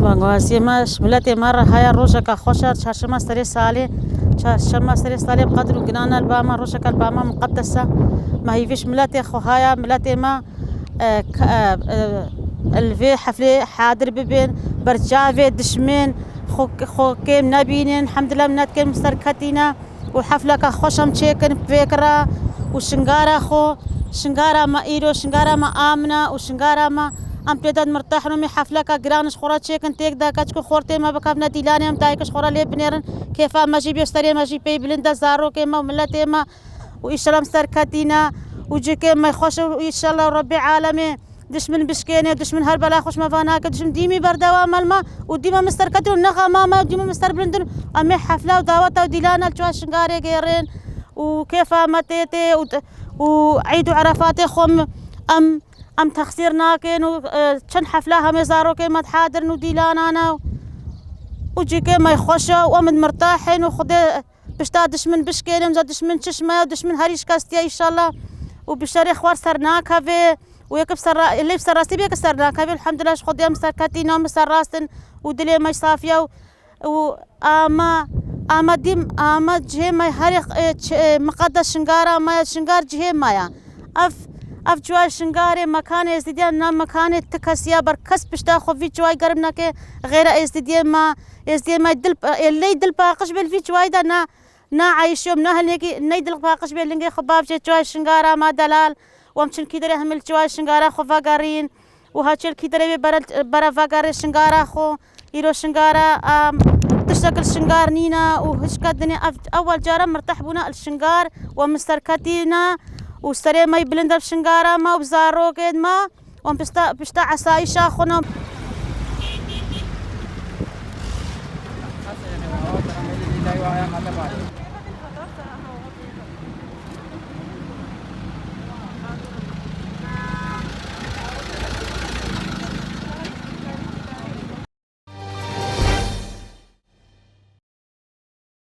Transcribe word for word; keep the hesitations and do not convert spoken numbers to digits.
Bangwaziyê me ji miletê me re haya rojeka xweş e, çarşema serê salê, çarşema serê salê bi qedr û ginan e li ba me, rojeka li ba me muqedes e. Me hîvî ji miletê xwe haya, miletê me, e, k-, e, e, li vê heflê hadir bibin, berçavê dişmên xwe, xwe kêm nebînin. Hemdillah minet kêm serketî ne. û hefleka xweş em çêkin bi vê kira û Şingara xwe, Şingara me îro, Şingara me amin e û Şingara me em pê de mirteh in û em ê hefleka giran ji xwe re çêkin têk de, keçik û xortê me bikevne dîlanê em dayik ji xwe re lê binêrin, kêfa me jî bê, serê me jî pê bilind e, zarokê me û miletê me û îşellah em serketî ne û cihê me xweş e û îşellah Rebbê alemê dişmin bişkêne, dişmin her bela xwe ji me va nake, dişmin dîmî berdewam e li me û dîma min serketin û nexema me dîma min serbilind in. Em ê hefla û daweta û dîlana li çawa Şingarê gêrin û kêfa me tê tê û, û Eîd û Erefatê xwe em, em, em texsîr nakin û, e, çend hefla hemê zarokê me hadir in û dîlana ne û cîkê me xweş e û em mirtah in û Xwedê pişta dişmin bişkêne, em za dişmin çişme ye, dişmin herî şikestiye înşallah. Û bi şerê xwe ser nakeve. Û yek bi ser ra-, lê bi serrastî bê ki ser nakeve. Elhamdulillah ji Xwedê em serketî ne, em serrast in. Û dilê me safiye û, û ama, ama dîm, ama cihê me herî, e, ç-, e, miqedes Şingara me ye, Şingar cihê me ye. Ev, ev çiway Şingarê mekanê êzdidiyan na mekanê ti kesiya ber kes pişta xwe vî çiway germ nake xêra êzdidiyê me. Êzdiyê me dil, ê ley dil paqij bê li vî çiwayî de na, na eyşom, na hilnekî ney dil paqij bê lingê xwe bavcê çiway Şingara me delal. Û em çinkî derê hemî li çiway Şingara xwe vegerîn. Û haçê li kî derê bê bere, bere vegerê Şingara xwe. Îro Şingara, em, tiştek li Şingar nîne û hişka dinê ev, ewel cara mirteh bûne li Şingar û em li serketî ne û serê me yî bilind e bi Şingara me û bi zarokên me. Wan pişta, pişta esayîşa xwe ne.